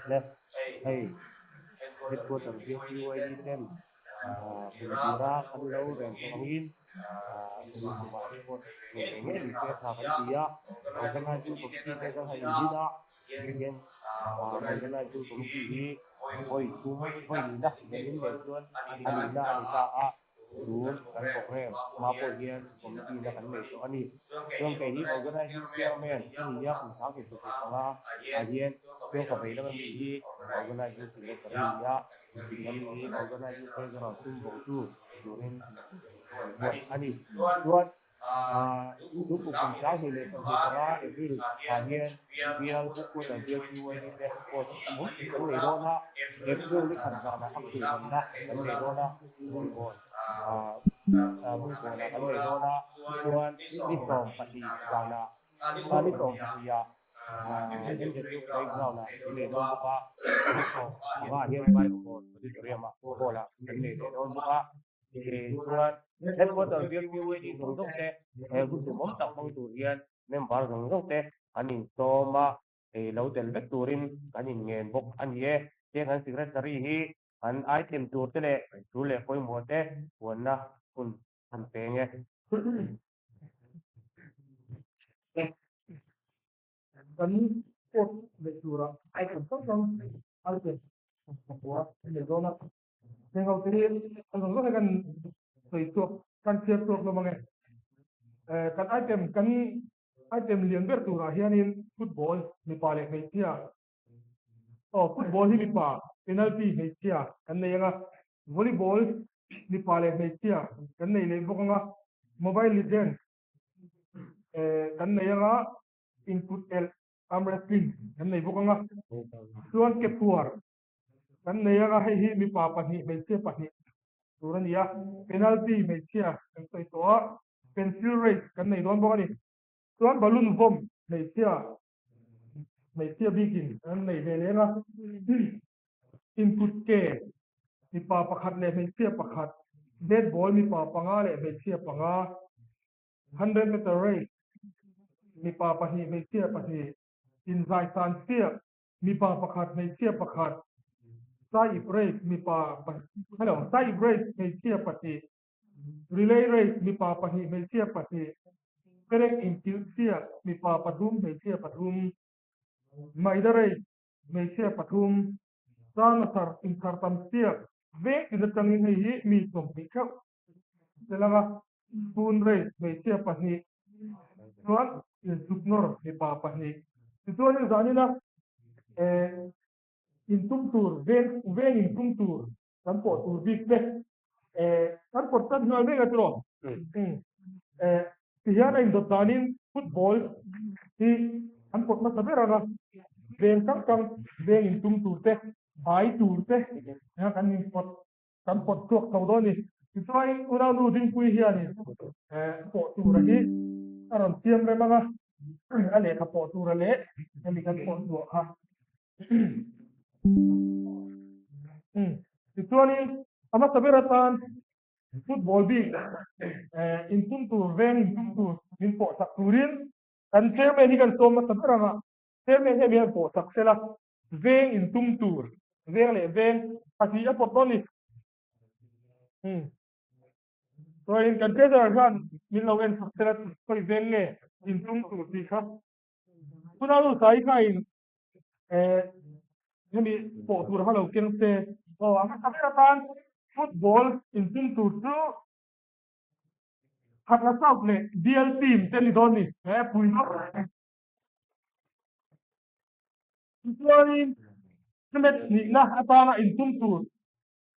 Le, hei headquarter BFUID ten kum tira kan lo rel tawh angin kum kumah report nei ve ngei ni se tha kan ti a, Organizing Committee te kan han inzin a, hei hian Organizing Committee hi vawi thum vawi nihna neih leh chuan a nihna a ni ta a. Tun kan program hma pawh hian committee na kan nei tawh a ni. Chuan kei hi organizing chairman ka ni a, kum 35 ah hian chuan ka vei lam ami hi organizing secretary a ni a, lam hi organizing treasurer sum bawktu turin kan buat a ni. Chuan Tun kum 2025 April ah hian bial headquarter bial PYD te post awm kan nei dawn a, April ni khat zanah a kulhawmna kan nei dawn a, Bungkawn Bungkawnah kan nei dawn a, chuan ni 12 zanah ni 12 ah MZU playground ah kan nei dawn bawk a, ni 15 hian Vaivakawn Auditorium ah hall ah kan nei leh dawn bawk a. Chuan headquarter bial PYD zawng zawng te he hun tumawm tak hmang tur hian member zawng zawng te an insawm a, ei lo tel vek turin kan inngen bawk a ni e. Tiang kan secretary hi an item tur te leh thu leh pawimawh te puanna hun an peng e. Kan post leh turah item hrang hrang item pakua a nei dawn a. Heng ho te hi a zawng zawng hi kan sawi chhuak kan chhiar chhuak hlawm ang e. Kan item kan item lian ber turah hianin football mipa leh hmeichhia aw football hi mipa penalty hmeichhia kan nei ang a, volleyball mipa leh hmeichhia kan nei leh bawk ang a, mobile legend kan nei ang a, inkut elh arm wrestling kan nei bawk ang a, chuan ke phuar Kan nei anga hei hi mipa pahnih hmeichhia pahnih tur a ni a, penalty hmeichhia kan sawi tawh a, pencil race kan nei dawn bawk a ni. Chuan balloon vawm hmeichhia hmeichhia bikin an nei ve leng a, inkut ke mipa pakhat leh hmeichhia pakhat, bat ball mipa panga leh hmeichhia panga, 100 meter race mipa pahnih hmeichhia pahnih, inzaisan siak Mipa pakhat, hmeichhia pakhat, Sai ip race mipa hello, Sai ip race hmeichhia pahnih, Relay race mipa pahnih, hmeichhia pahnih, Perek inkilh chhiat mipa pathum, hmeichhia pathum, Maida race hmeichhia pathum, Chana thar inthar tam chhiat vek in atangin hei hi mi 20 theuh tel anga Spoon race hmeichhia pahnih chuan inchuknawr mipa pahnih. Tichuanin zanina eh intum tur veng veng intum tur kan pawh tur bik te eh kan pawt tan hnuai mek a tiraw? Eh tihian a indawt danin football hi an pawt hmasa ber ang a, veng kang kang veng intum tur te bai tur te kan inpawt Kan pawt chhuak tho dawn a ni. Tichuan unau Dingpui hianin pawh tura hi a rawn siam rem ang a, a lehkha pawh tura leh hemi kan pawh chhuah kha. Tichuanin a hmasa ber atan football bik intum tur, veng intum tur min pawh sak turin kan chairman hi kan sawm hmasa ber ang a, chairman hian min han pawh sak sela Veng in tum tur, veng leh veng pahnih a pawt dawn ni. Chuanin kan treasurer hian min lo en sak sela khawi veng nge in tum tur tih kha. Tunah nu Sai kha in hemi pawh tur kha lo keng se. Aw a hmasa ber atan football in tum tur chu Khatla South leh Bial team te ni dawn ni. He pui hlawk. Tichuanin match hnihna atana intum tur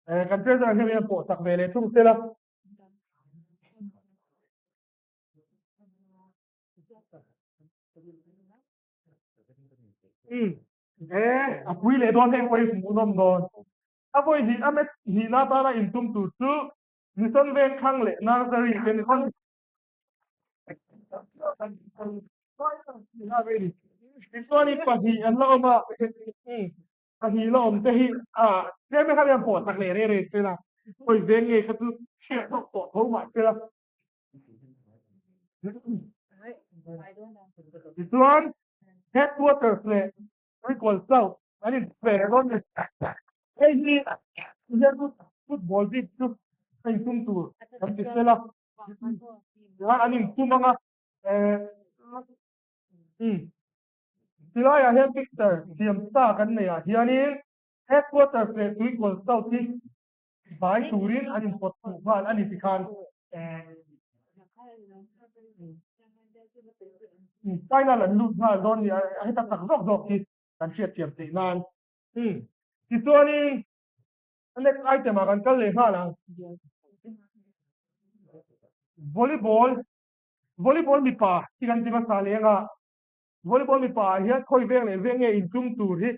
kan treasurer hian hian pawh chak ve leh thung sela. A pui leh dawn heng pawh hi hmuhnawm dawn. A vawi hnih a match hnihna atana intum tur chu Mission Vengthlang leh Nursery te ni dawn. Tichuanin pahnih an la awm a, pahnih la awm te hi tlem kha hian pawh chak leh rei rei se la, hawi veng ngei kha chu hriat tawk tawh tho mah se la. Tichuan headquarters leh Recall South. An in ve dawn ni. Hei hi India football bik chu a intum tur kan ti fel a. Tichuan an intum anga tilaiah hian picture siam sa kan neih ah hianin headquarters leh Tuikawl South hi vai turin an inpawt fuh nghal a ni tikhan final an lut nghal dawn ni a heta tak zawk zawk hi kan hriatthiam theih nan. Tichuanin next item ah kan kal leh nghal ang. Volleyball Volleyball mipa hi kan ti hmasa leh anga volleyball mipa ah hian khawi veng leh veng nge intum tur hi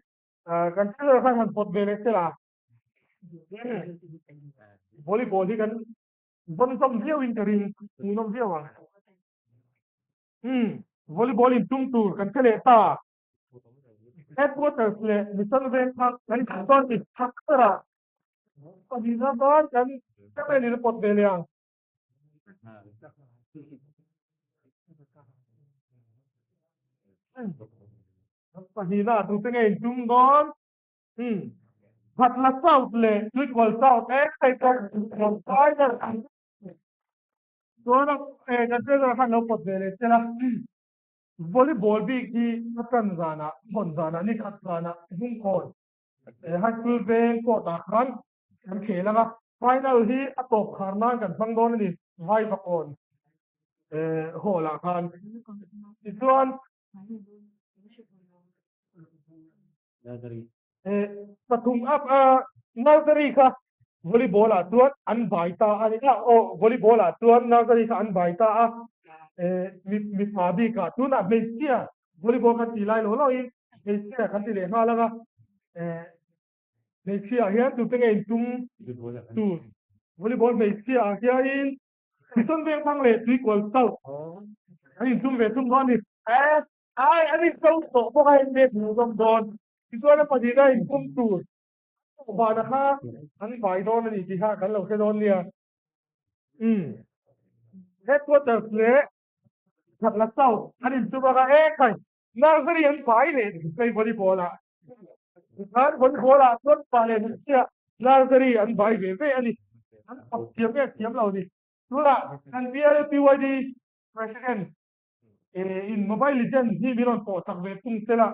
kan treasurer khan han pawt ve leh sela. Volleyball hi kan vawn zawm viau in ka ring hmuhnawm viau ang. Volleyball intum tur kan hre leh ta. Headquarters leh Mission Vengthlang kan tih chuan i chak ber a, pahnihna ban kan ka en in a pawt ve leh ang. Pahnihna ah tute nge in tum dawn? Khatla South leh Tuikual South e hei pawh final chuan kan treasurer khan lo pawt ve leh sela. Volleyball bik hi a tan zanah, hawn zanah, ni khat zanah hnungkhawn High School veng court ah khan kan khel ang a, final hi a tawp khar nan kan hmang dawn a ni, Vaivakawn hall ah khan. Tichuan Pathum up a nursery kha volleyball ah chuan an bai ta a ni a, aw volleyball ah chuan nursery kha an bai ta a, mipa bik ah tunah hmeichhia volleyball kan tih lai lo lo in hmeichhia kan ti leh nghal ang a, hmeichhia ah hian tute nge intum tur volleyball hmeichhia ah hianin Mission Vengthlang leh Tuikual South an intum ve thung dawn a ni. Ai, an into tawh bawk a, hei hmuh zawm dawn. Tichuan a pahnihna inpum tur vana kha an vai dawn a ni tih kha kan lo hre dawn nia. Umm. Headquarters leh Khatla South an intum a kha e khai, nursery an vai leh hei volleyball ah. Tikhan volleyball ah chuan pa leh hmeichhia nursery an vai ve ve a ni. An fak thiam nge thiam lo ni. Tunah kan BLPYD President in Mobile Legend hi min rawn pawh chak ve tung sela.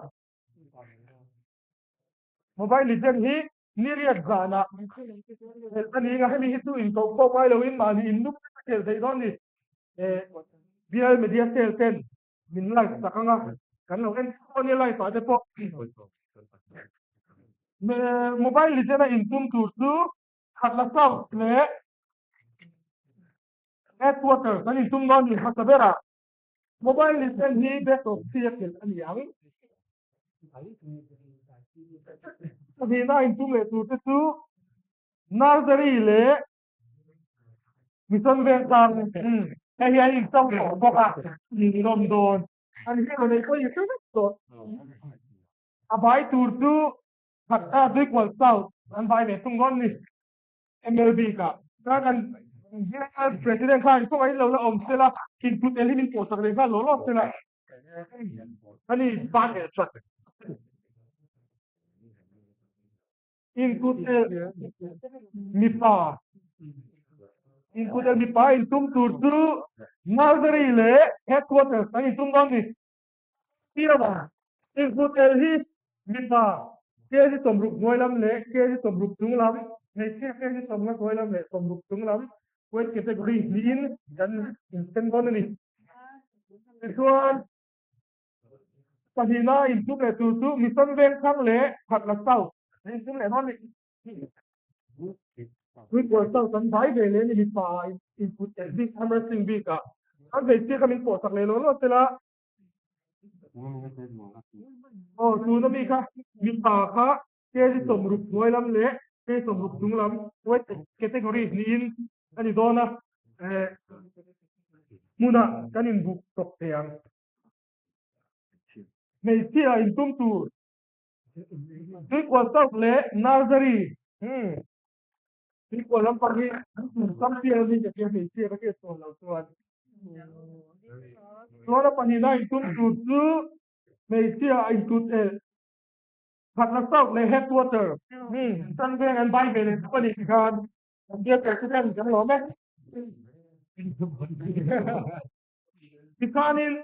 Mobile Legend hi ni riat zanah khelh a ni anga hemi hi chu inkoh pawh ngai loin mahni in nup vek a khelh theih dawn ni. Bial Media Cell ten min live chak anga kan lo en theuh a nia live ah te pawh. Mobile Legend a intum tur chu Khatla South leh Headquarters an intum dawn ni hmasa berah Mobile Legend hi best of three a khelh a ni ang. Pahnihna intum leh tur te chu Nursery leh Mission Vengtlang hei hi an inchang tawh bawk a, ninawm dawn. An hero neih pawh in hre vek tawh. A vai tur chu Khatla Tuikual South an vai ve thung dawn ni. MLB ka ka kan bial president khan kawng ain lo la awm sela input el hi min pawh sak leh nghal law law sela ani ban leh chat input el mipa input el mipa intum tur chu nursery leh headquarters an intum dawn ni Tirama input el hi mipa kg 60 hnuai lam leh kg 60 chung lam, hmeichhia kg 50 hnuai lam leh 60 chung lam weight category hnihin kan insen dawn a ni. Tichuan, pahnihna intum leh tur chu Mission Vengthlang leh Khatla South an intum leh dawn a ni. Tuikual South an vai ve leh a ni mipa input el bik arm wrestling bikah an hmeichhia kha min pawhsak leh law law sela. Aw tuna mi kha mipa kha kg 60 hnuai lam leh kg 60 chung lam weight category hnihin a ni dawn a, hmunah kan inbuk tawp thei ang. Hmeichhia intum tur Tuikual South leh Nursery Tuikual lampang hi champion a ni ka tia hmeichhia ka hriat tawh lo chuan. Chuan a pahnihna intum tur chu hmeichhia a intut el. Khatla South leh Headquarter Mission Veng an bai ve leh tawp a ni tikhan kan bial President kan lawm e. Tikhanin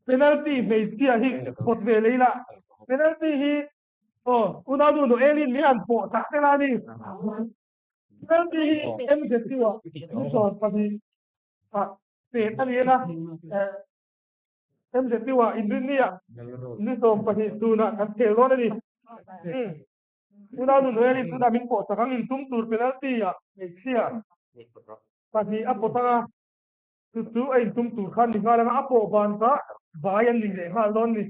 penalty hmeichhia hi kawt ve leh ila penalty hi aw unau nu Noelin min han pawh tak tel a ni. Penalty hi MZU ah ni 12 ah pek a ni a. MZU ah inrinni ah ni 12 tunah kan khel dawn a ni. Unau nu Noelin tunah min pawh chak ang intum tur penalty ah hmeichhia pahnih a pawt ang a, chu chu a intum tur khan ni nghal ang a, a pawh ban kha vai an ni leh nghal dawn ni.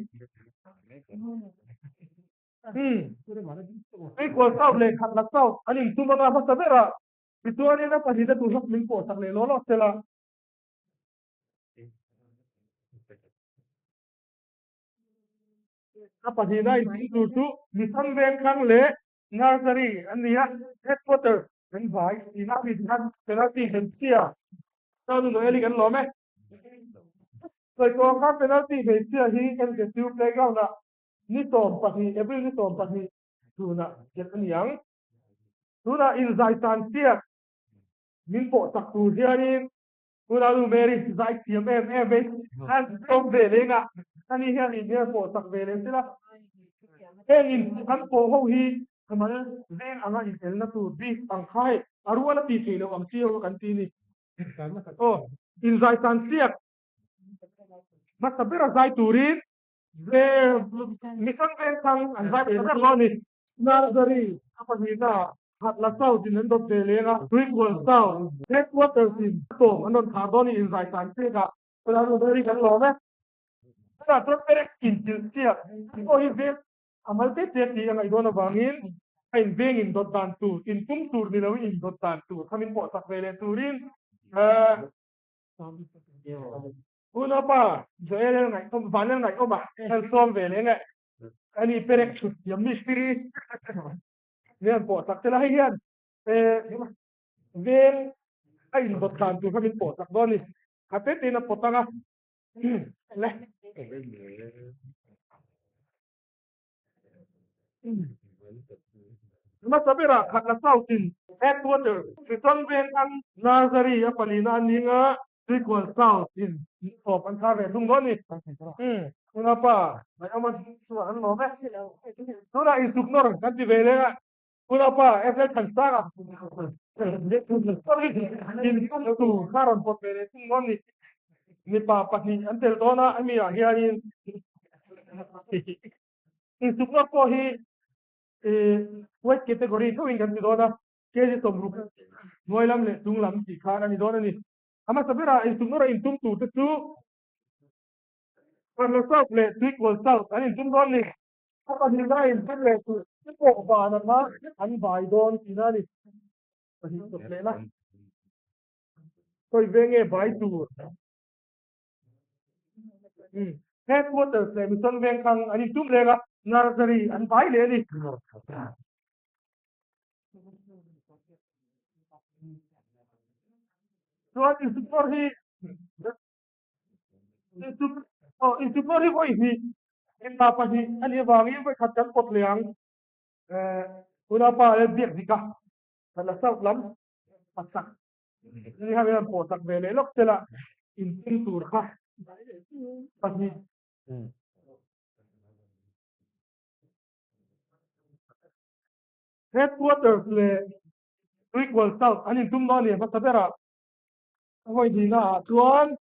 Tuikual South leh Khatla South an intum anga hmasa berah tichuanin a pahnihna tur hlawk min pawh chak leh law law sela. A pahnihna intum tur chu Mission Vengthlang leh Nursery an ni a, Headquarters kan vai tihna a ni tikhan penalty hmeichhia Chanu Noeli kan lawm e. Sawi tawh ang khan penalty hmeichhia hi MZU playground ah ni 12 April ni 12 chhunah chelh a ni ang. Tunah inzai tan chiah min pawh chak tur hianin Unau Mary zai thiam em em vei an sawm ve leng a, ani hian in hian pawh sak ve leh sela. Heng in kan pawh ho hi kamal veng anga inelna tur bik ang kha hei a rual a tih theih loh ang chi ho kan ti ni. Aw inzai tan chiak hmasa bera zai turin ve Mission Vengthlang an zai hmasa ber lo a ni. Nursery a pahnihna Khatla South in an dawt ve leng a, Tuikual South Headquarters in a tawm an rawn khar dawn i inzai tan chiak a, Tunah Nursery kan lawm e. Tunah chuan perek inchilh chiak pawh hi veng a mal te te tih a ngaih dawn avangin a inveng indawt dan tur, inpum tur ni loin indawt dan tur kha min pawh chak ve leh turin Unaupa Joel ngaihawm, Vanel ngaihawm a kan sawm ve leng e. Ani perek chhut thiam mistiri hian pawh chak tel a, hei hian veng a indawt dan tur kha min pawh chak dawn a ni. Kha te tein a pawt ang a, le. Hmasa berah Khatla South in Headquarter Mission Veng ang Nursery a palina a ning a, Tuikual South in tawp an thar ve thung dawn a ni. Tuna pa Ngaihawma chu an lawm e. Tunah insuk nawr kan ti ve leng a, tuna pa SL Thansanga intum tur kha rawn pawt ve leh thung dawn a ni. Mipa pahnih an tel dawn a, ami ah hianin insuk nawr pawh hi weight category theuhin kan ti dawn a. Kg 60 hnuai lam leh chung lam tih khan a ni dawn a ni. A hmasa berah insum nawr a intum tur te chu Parla South leh Tuikual South an intum dawn a ni. A pahnihna intum leh tur te pawh van anga an vai dawn tihna a ni. Pahnih chawp leh la. Sawi ve nge vai tur. Headquarters leh Mission Vengthlang an intum reng a, Nursery an vai leh a ni. Chuan Insupor hi Insupor hi vawi hnih mipa pahnih a nih avangin vawi khat kan pawt leh ang. Unaupa leh biak dik a, kan la south lam a chak. Ni ha hian pawh chak ve leh lawk sela intum tur kha pahnih. Headquarters leh Tuikual South an intum dawn a ni hmasa berah a vawi hnihna ah chuan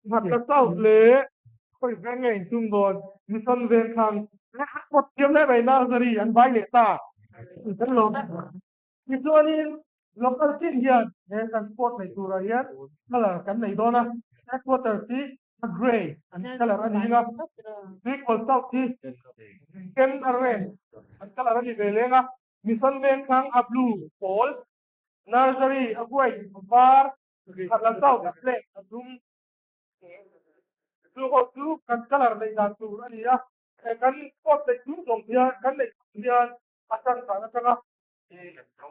Nghatla South leh khawi veng nge intum dawn Mission Vengthlang pawt thiam hle mai Nursery an vai leh ta kan lawm e. Tichuanin local chin hian he kan sport nei turah hian colour kan nei dawn a, headquarters hi a grey an colour a ni a, Tuikual South hi sen a red an colour a ni ve leng a, Mission Vengthlang a blue pawl, Nursery a white a var, Khatla South a black a dum. Chu ho chu kan colour neih dan tur a ni a, kan sport neih chung zawng hian kan neih chung hian a changkang atanga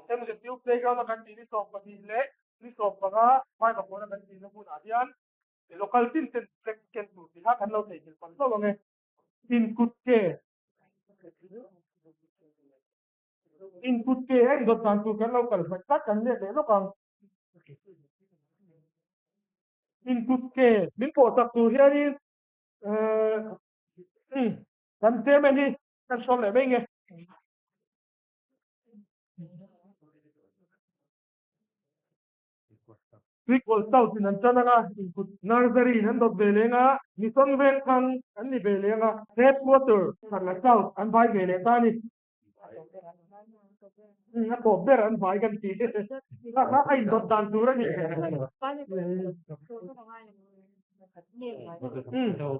MZU playground a kan tih ni 12 leh ni 15 Vaivakawn a kan tihna hmunah hian. Local tin ten flag ken tur tih kha kan lo theihnghilh palh hlauh ang e. Inkut ke Inkut ke a indawt dan tur kan lo kal hmaih tlat kan let leh lawk ang. Inkut ke min pawh chak tur hianin kan chairman hi kan hrawm leh mai nge. Tuikawl South in an tan anga, inkut Nursery in an dawt ve leng a, Mission Vengthlang an ni ve leng a, Headquarter Khatla South an vai ve leh ta a ni. A tawp ber an vai kan ti. Kha kha a indawt dan tur a ni.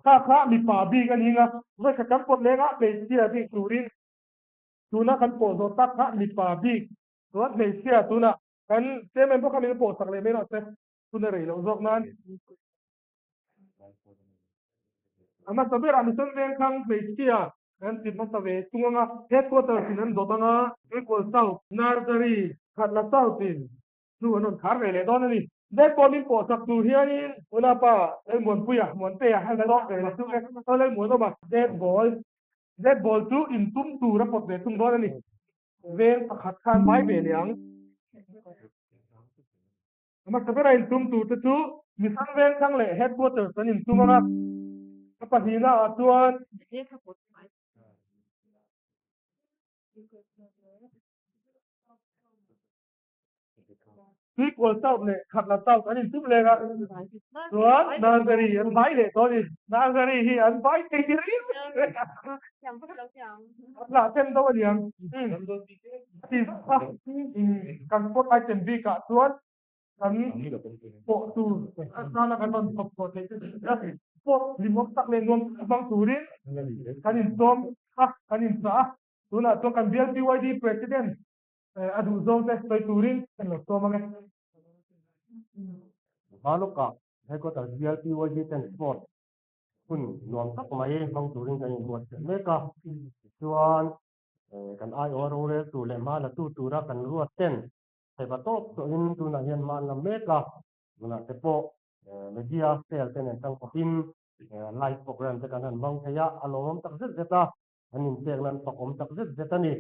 Kha kha mipa bik a ni anga, vawikhat kan pawt leng a, hmeichhia bik turin tuna kan pawh zawh tak kha mipa bik chuan hmeichhia tunah Kan chairman pawh kha min pawh sak leh mai rawh se, hun a rei loh zawk nan. A hmasa berah Mission Vengthlang hmeichhia an ti hmasa ve tung anga, headquarters in an dawt anga, Equal South Nursery Khatla South in chu an rawn khar ve leh dawn a ni. That pawh min pawh sak tur hianin Unapa Lalmuanpuia, Muantea a la dawt ve leh chu e, aw Lalmuanawma. Dead ball, Dead ball chu intum tur a pawt ve thung dawn a ni. Veng pakhat khan vai ve leh ang. A hmasa bera intum tur te chu Mission Vengthlang leh Headquarters an intum ang a, a pahnihna ah chuan Tuikawl South leh Khatla South an intum leng a, chuan Nursery an vai leh tawh a ni. Nursery hi an vai thei tir An lah them deuh a niang. Ti vak a, kan sport item bikah chuan kan pawh tur atana kan rawn thawk chhuah theih te sport hlimawm tak leh nuam tak hmang turin kan insawm a, kan inchah a. Tunah chuan kan bial PYD President a duh zawng te sawi turin kan lo sawm ang e. Hma lawkah headquarters bial PYD ten sport hun nuam tak mai hmang turin kan inbuatsaih mek a, tichuan kan aiawh rorel tur leh hma la tu tura kan ruat ten theipa tawp tawhin tunah hian hma an la mek a, tunah te pawh media cell te nen tangkawpin live program te kan han hmang thei a, a lawmawm tak zet zet a, an inpek nan fakawm tak zet zet a ni.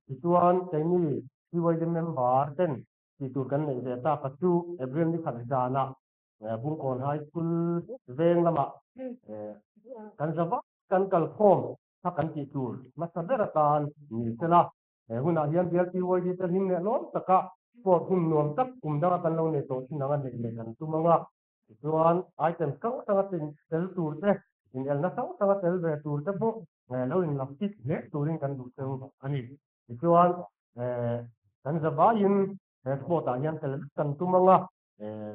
Tichuan keini PYD member ten tih tur kan neih ve tak a chu April ni khat zanah Bungkawn High School veng lamah kan za vak kan kalkhawm kha kan tih tur hmasa ber atan ni sela. He hunah hian bial PYD te hlim leh lawm taka sport hun nuam tak kum danga kan lo nei tawh thin anga neih leh kan tum ang a. Tichuan item hrang hranga tel tur te, inelna hrang hranga tel ve tur te pawh lo inlak fit hle turin kan duh cheu a ni. Tichuan kan za vaiin he sport ah hian tel vek kan tum ang a.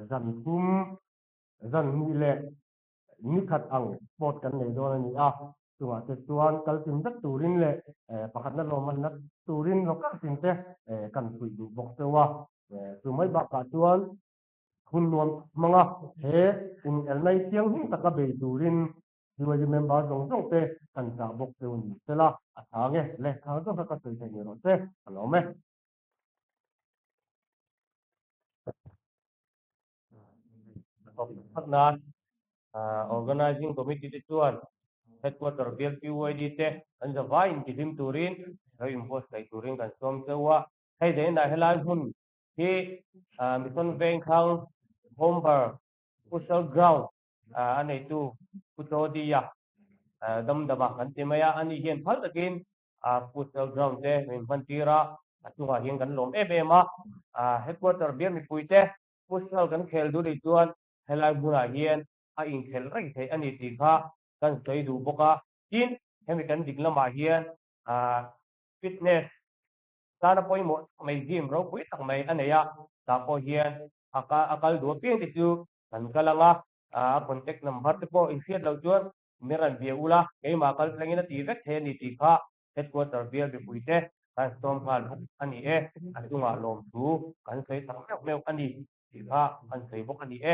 Zan thum, zan hnih leh ni khat ang sport kan nei dawn a ni a, chungah te chuan kal kim vek turin leh pakhatna lawmmanna turin local tin te kan fuih duh bawk cheu a. Chu mai bakah chuan hun nuam tak hmang a, he inelna hi thianghlim taka bei turin UAE member zawng zawng te kan chah bawk cheu ni sela, a chhang e, lehkha zawng kha ka sawi theih ni rawh se, ka lawm e. Nan Organizing Committee te chuan Headquarter bial PYD te an zavai intihlim turin lo inbuatsaih turin kan sawm cheu a. Hei dainah helai hmun hi Mission Vengthlang Bomber Futsal Ground a neitu Pu Tlawdia Damdama kan ti mai a, ani hian phal takin a futsal ground te min hman tir a, a chungah hian kan lawm em em a, headquarter bial mipui te futsal kan khel duh nih chuan helai hmunah hian a inkhelh reng theih a ni tih kha kan sawi duh bawk a, tin hemi kan dik lamah hian fitness tana pawimawh tak mai gym ropui tak mai a nei a, tah pawh hian a kal duh apiang te chu kan kal ang a, a contact number te pawh inhriat loh chuan Min rawn bia ula, keimah kal tlangin a ti vek thei a ni tih kha Headquarter bial mipuite kan sawm nghal bawk a ni e, a chungah lawmthu kan sawi tak meuh meuh a ni tih kha kan sawi bawk a ni e.